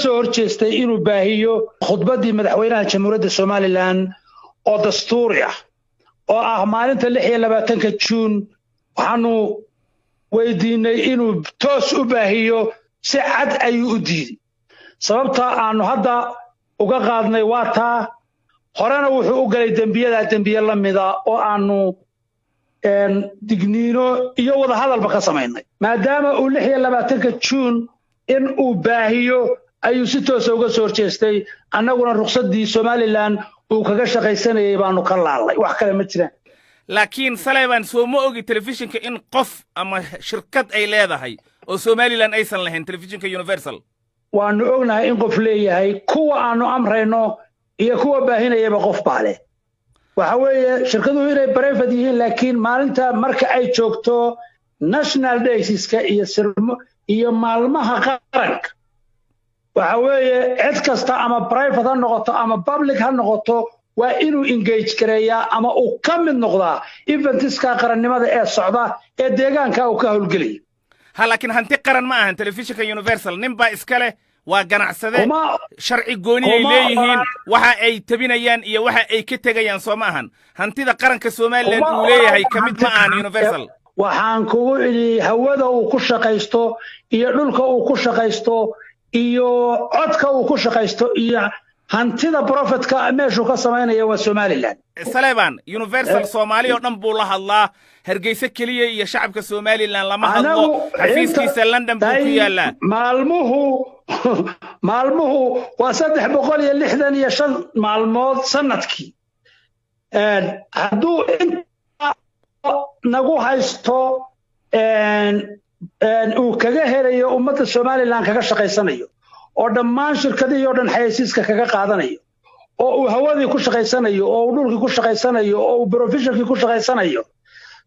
soo horjeestay inuu baahiyo khudbaddii madaxweynaha Jamhuuriyadda Somaliland oo dastuuri ah, oo ah maalinta 26-ka Juun. Waxaanu weydiinay inuu toos u baahiyo, si cad ayuu u diiday. Sababta aanu hadda uga qaadnay waa taa. Horena wuxuu u galay dembiyadaa dembiye la mida oo aanu digniino iyo wadahadalba ka samaynay. Maadaama uu 26-ka Juun in uu baahiyo ayuu si toosa uga soo horjeestay, annaguna ruqsaddii Somaliland uu kaga shaqaysanayay baanu ka laalnay. Wax kale ma jiraan. Laakiin Saleban, soo ma ogi telefishinka in qof ama shirkad ay leedahay oo Somaliland aysan lahayn, telefishinka Universal? Waanu ognahay in qof leeyahay. Kuwa aanu amrayno iyo kuwa baahinayaba qof baa leh. Waxa weeye shirkaduhu inay private yihiin, laakiin maalinta marka ay joogto national daysiska iyo sirmo iyo maalmaha qaranka, waxa weeye cid kasta, ama private ha noqoto ama public ha noqoto, waa inuu engage gareeyaa ama uu ka mid noqdaa eventiska qarannimada ee socda ee deegaanka uu ka howlgelaya. Ha, laakiin hanti qaran ma ahan telefishinka Universal. Nin baa iska leh, waa ganacsade. Sharci gooni ay leeyihiin waxa ay tabinayaan iyo waxa ay ka tegayaan. Soo ma ahan hantida qaranka Somaliland uu leeyahay ka mid ma ahan Universal. Waxaan kugu idhi, hawada uu ku shaqaysto iyo dhulka uu ku shaqaysto iyo codka uu ku shaqaysto iyo hantida profitka meeshuu ka samaynaya waa Somaliland. Saleban, Universal Soomaali oo dhan buu la hadlaa, Hargeysa keliya iyo shacabka Somaliland lama hadlo. Xafiiskiisa London buu ku yaallaa. Maalmuhu waa 365 maalmood sanadkii. Hadduu inta nagu haysto uu kaga helayo ummadda Somaliland kaga shaqaysanayo, oo dhammaan shirkadihii oo dhan xayeysiiska kaga qaadanayo, oo uu hawadii ku shaqaysanayo, oo uu dhulkii ku shaqaysanayo, oo uu professionkii ku shaqaysanayo,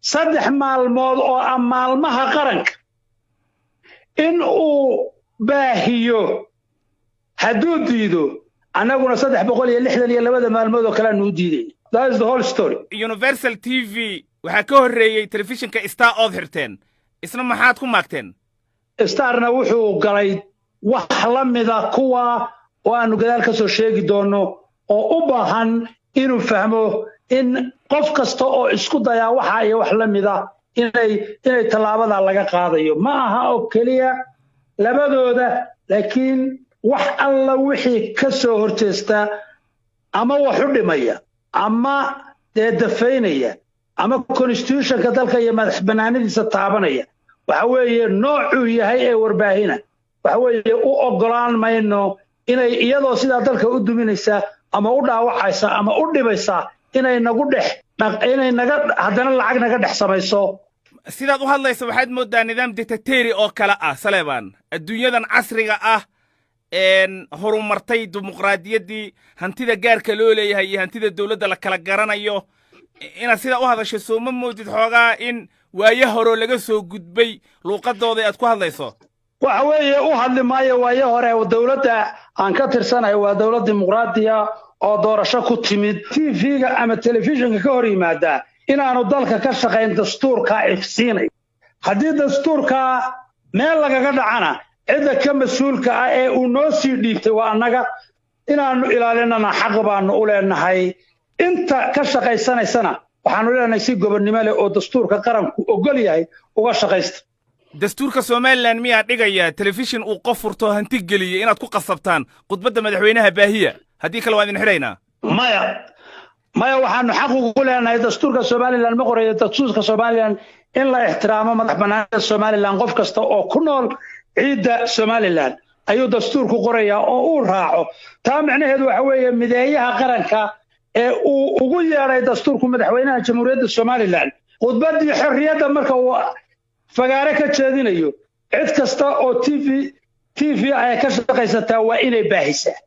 3 maalmood oo ah maalmaha qaranka in uu baahiyo hadduu diido, annaguna 362-da maalmood oo kale aanu u diidayn. That is the whole story. Universal TV waxaa ka horreeyey telefishinka Star ood xirteen. Isna maxaad ku maagteen? Starna wuxuu galay wax la mida kuwa oo aanu gadaal ka soo sheegi doonno, oo u baahan inuu fahmo in qof kasta oo isku dayaa waxa iyo wax la mida inay tallaabada laga qaadayo. Ma aha oo keliya labadooda, laakiin wax alla wixii ka soo horjeesta ama wax u dhimaya ama dee dafaynaya ama constitutionka dalka iyo madax bannaanidiisa taabanaya, waxa weeye noocuu yahay ee warbaahina, waxa weeye u oggolaan mayno inay iyadoo sidaa dalka u duminaysa ama u dhaawacaysa ama u dhibaysa inay nagu dhex inay naga haddana lacag naga dhex samayso. Sidaad u hadlaysa waxaad mooddaa nidaam dictatori oo kale ah, Saleban. Adduunyadan casriga ah, horumartay, dimuqraadiyaddii, hantida gaarka loo leeyahay iyo hantida dowladda la kala garanayo, inaad sidaa u hadasho soo ma moodid xoogaa in waayo horoo laga soo gudbay luuqadooda aad ku hadlayso? Waxa weeye, u hadli maayo waayo hore. Dowladda aan ka tirsanahay waa dowlad dimuqraadiya oo doorasho ku timid. TV-ga ama telefishinka ka hor yimaada inaanu dalka ka shaqayn dastuurkaa ifsiinay. Haddii dastuurkaa meel lagaga dhacana, cidda ka mas-uulka ah ee uu noo sii dhiibtay waa annaga. Inaannu ilaalinana xaq baanu u leenahay. Inta ka shaqaysanaysana waxaanu leenahay si gobonnimo leh oo dastuurka qaranku ogol yahay uga shaqaysta. Dastuurka Somaliland miyaa dhigaya telefishin uu qof furto, hanti geliyey, inaad ku qasabtaan khudbadda madaxweynaha baahiya, haddii kale waan idin xidhaynaa? Maya, maya, waxaanu xaq ugu leenahay, dastuurka Somaliland ma qorayo. Dastuurka Somaliland in la ixtiraamo madax bannaanida Somaliland, qof kasta oo ku nool ciidda Somaliland ayuu dastuurku qorayaa oo uu raaco. Taa micnaheedu waxa weeye mideeyaha qaranka ee uu ugu yeedhay dastuurku, madaxweynaha Jamhuuriyadda Somaliland, khudbaddii xorriyadda marka uu fagaare ka jeedinayo, cid kasta oo TV ay ka shaqaysataa waa inay baahisaa.